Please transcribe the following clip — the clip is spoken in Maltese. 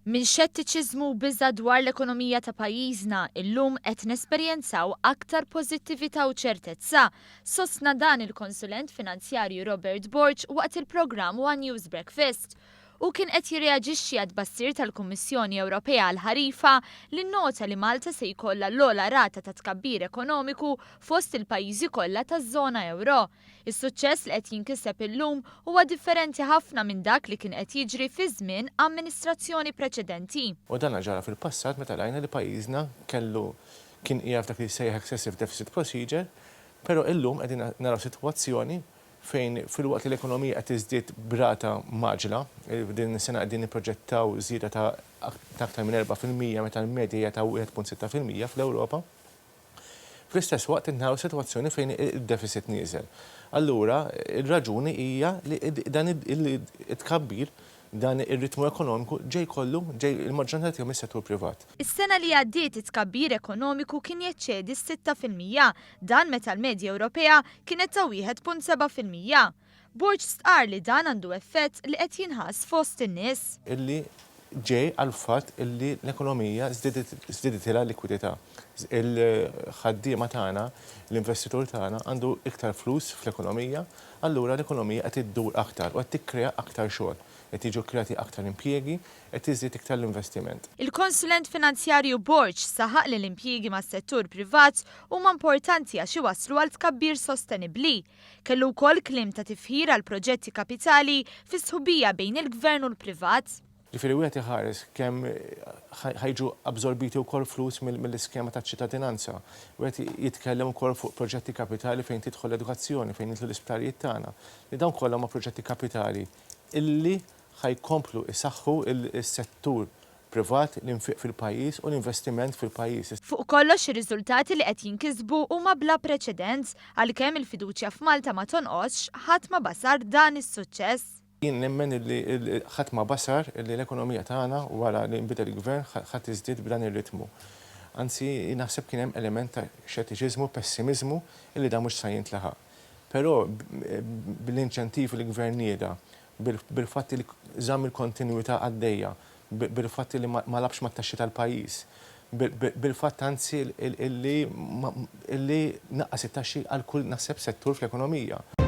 Minn xettiċiżmu u biża' dwar l-ekonomija ta' pajjiżna, illum qed nesperjenzaw aktar pożittività u ċertezza. Sostna dan il-konsulent finanzjarju Robert Borg waqt il-programm One News Breakfast. Hu kien qed jirreaġixxi għat-tbassir tal-Kummissjoni Ewropea għall-ħarifa li nnota li Malta se jkollha l-ogħla rata ta' tkabbir ekonomiku fost il-pajjiżi kollha taż-żona ewro. Is-suċċess li qed jinkiseb illum huwa differenti ħafna minn dak li kien qed jiġri fi żmien amministrazzjoni preċedenti. U dan ġara fil-passat meta rajna li pajjiżna kellu kien qiegħed f'dak li jissejjaħ excessive deficit procedure, però illum qegħdin naraw sitwazzjoni fejn filwaqt li l-ekonomija qed tiżdied b'rata mgħaġġla, din is-sena qegħdin nipproġettaw żieda ta' aktar minn 4% meta l-medja hija ta' 1.6% fl-Ewropa. Fl-istess waqt qed naraw sitwazzjoni fejn id-deficit nieżel. Allura, ir-raġuni hija li dan it-tkabbir, dan ir-ritmu ekonomiku ġej kollu, ġej il-maġġoranza tiegħu mis-settur privat. Is-sena li għaddiet it-tkabbir ekonomiku kien jeċċedi s-6%, Dan meta l-medja Ewropea kienet ta' 1.7%. Borg stqarr li dan għandu effett li qed jinħass fost in-nies. Illi ġej għall-fatt illi l-ekonomija żdieditilha l-likwidità. Il-ħaddiema tagħna, l-investitur tagħna għandu iktar flus fl-ekonomija, allura l-ekonomija qed iddur aktar u qed tikkrea aktar xogħol. Qed jiġu kkreati aktar impjiegi, qed jiżdied iktar l-investiment. Il-konsulent finanzjarju Borg saħaq li l-impjiegi mas-settur privat huma importanti għax iwasslu għal tkabbir sostenibbli. Kellu wkoll kliem ta' tifħir għal proġetti kapitali fi sħubija bejn il-Gvern u l-privat. Ġifieri wieħed iħares kemm ħa jiġu absorbiti wkoll flus mill-iskema taċ-ċittadinanza. Wieħed jitkellem ukoll fuq proġetti kapitali fejn tidħol l-edukazzjoni, fejn jidħlu l-isptarijiet tagħna, li dawn kollha huma proġetti kapitali illi ħa jkomplu jsaħħu s-settur privat, l-infiq fil-pajjiż u l-investiment fil-pajjiż. Fuq kollox ir-riżultati li qed jinkisbu huma bla preċedent. Għalkemm il-fiduċja f'Malta ma tonqosx, ħadd ma basar dan is-suċċess. Jien nemmen illi ħadd ma basar illi l-ekonomija tagħna wara li nbidel il-Gvern ħa tiżdied b'dan ir-ritmu. Anzi, naħseb kien hemm element ta' xettiċiżmu, pessimiżmu illi dan mhux sa jintlaħaq. Però bl-inċentivi li l-Gvern nieda, bil-fatt li żamm il-kontinwità għaddejja, bil-fatt li ma lagħabx mat-taxxi tal-pajjiż, bil-fatt anzi li naqqas it-taxxi għal kull naħseb settur fl-ekonomija.